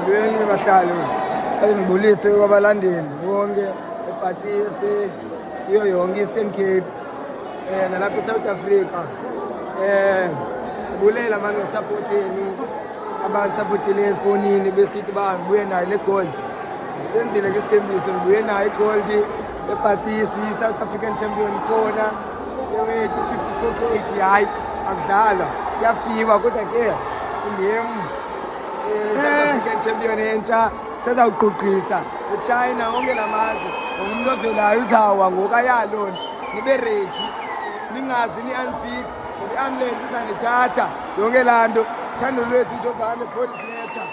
Molweni bahlali, ake ngibulise kwabalandeli bonke ePatisi, iyo yonke Eastern Cape, nalapha eSouth Africa. Ngibulela mani ngesupport yenu, abanisupportile efonini besithi ba ngibuye nayo le gold. Senzile ke isithembiso, ngibuye nayo igold ePatisi, South African champion khona yewethu 54 kg. Hayi, akudlalwa, kuyafiwa, kodwa ke indim South African champion entsha, sezawugqugqisa eChina wonke la mazwe. Umuntu ovelayo uzawa ngoku ayalona, nibe ready, ningazi ni-unfit ngoba i-ambulance izanithatha yonke laa nto. Thando lwethu Njovane Police Nature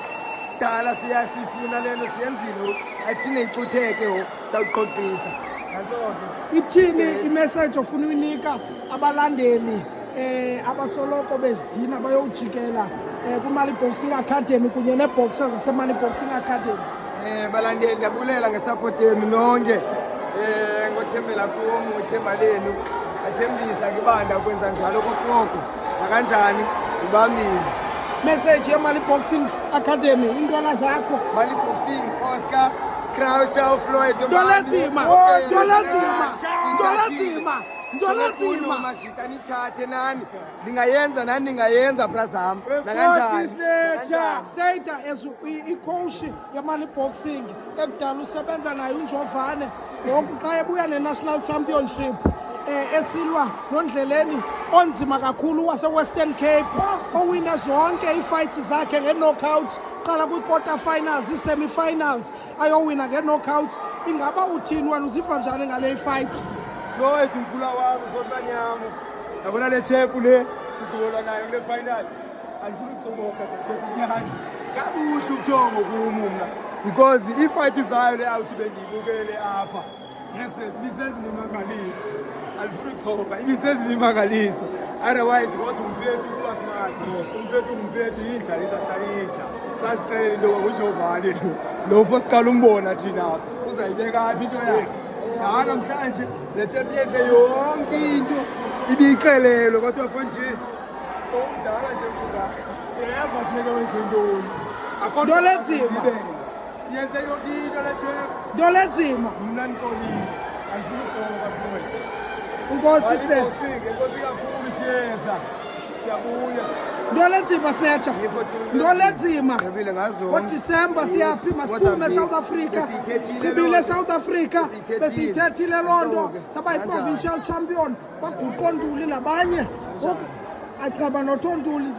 dala siyasifuna le nto siyenzile ngoku, ayiphinde ixutheke ngoku, sawugqogqisa nantso-ke. Ithini imessage ofuna uyinika abalandeli abasoloko bezidina bayowujikela kwiMali Boxing Academy kunye neeboxer zaseMali Boxing Academy? Balandeli, ndiyabulela ngesupport yenu nonke, ngothembela kum, ithemba lenu athembisa ngibanda kwenza njalo kokoko nakanjani ubambile. Message yeMali Boxing Academy, iintwana zakho. Mali Boxing, Oscar Croucher, Floyd. Ntolentsima, ntolentsima, ntolentsima, ntolentsima. Mashita, nithathe nani, ningayenza nani, ningayenza brazam nakanjani. Seyita as icoach yeMali Boxing ekudala usebenza nayo uNjovane, ngoku xa ebuya ne-national championship esilwa nondleleni onzima kakhulu wase-Western Cape owina zonke ii-fights zakhe ngee-knockouts, qala kwii-quarter finals, ii-semi-finals, ayowina ngee-knockouts, ingaba uthini wena, uziva njani ngale fight? Floyd mkhula wami, mfotwana yami, yabona le champ le sigqibelwa nayo kule final, andifuna ukuxokoka, sathetha inyani, kabuhle ubuthongo kum mna because iifight zayo le awuthi bendiyibukele apha, yes, ibisenza imimangaliso, andifuna ukuxoka, ibisenza imimangaliso. Otherwise kodwa umfethu kuba simazi mos, umfethu ngumfethu, yinja lisahlala inja, sazixela into yoba nguJovane lo, lo fo siqala umbona thina uzayibeka apha into yakhe. Hayi, namhlanje le champ yenze yonke into ibiyixelelwe, kwathiwa fonjini so umdala nje kungaka, uyayazi uba funeka wenze ntoni. Akho Nto lenzima. Yenze yonke into le champ. Nto lenzima. Mna ndiqolile, andifuna ukuxoka, Floyd. Inkosi sine. Enkosi kakhulu, siyeza, siyabuya. Nto lenzima, Snatcher. Yikho tu. Nto lenzima. Gqibile ngazo. NgoDisemba siyaphi? Masiphume. Mozambique. South Africa. Besiyithethile Sigqibile. loo nto. South Africa. Besiyithethile. Besiyithethile loo nto. Nantso-ke. Saba yi-provincial champion, baguqa ooNtuli nabanye ngoku, aqaba nothontuli.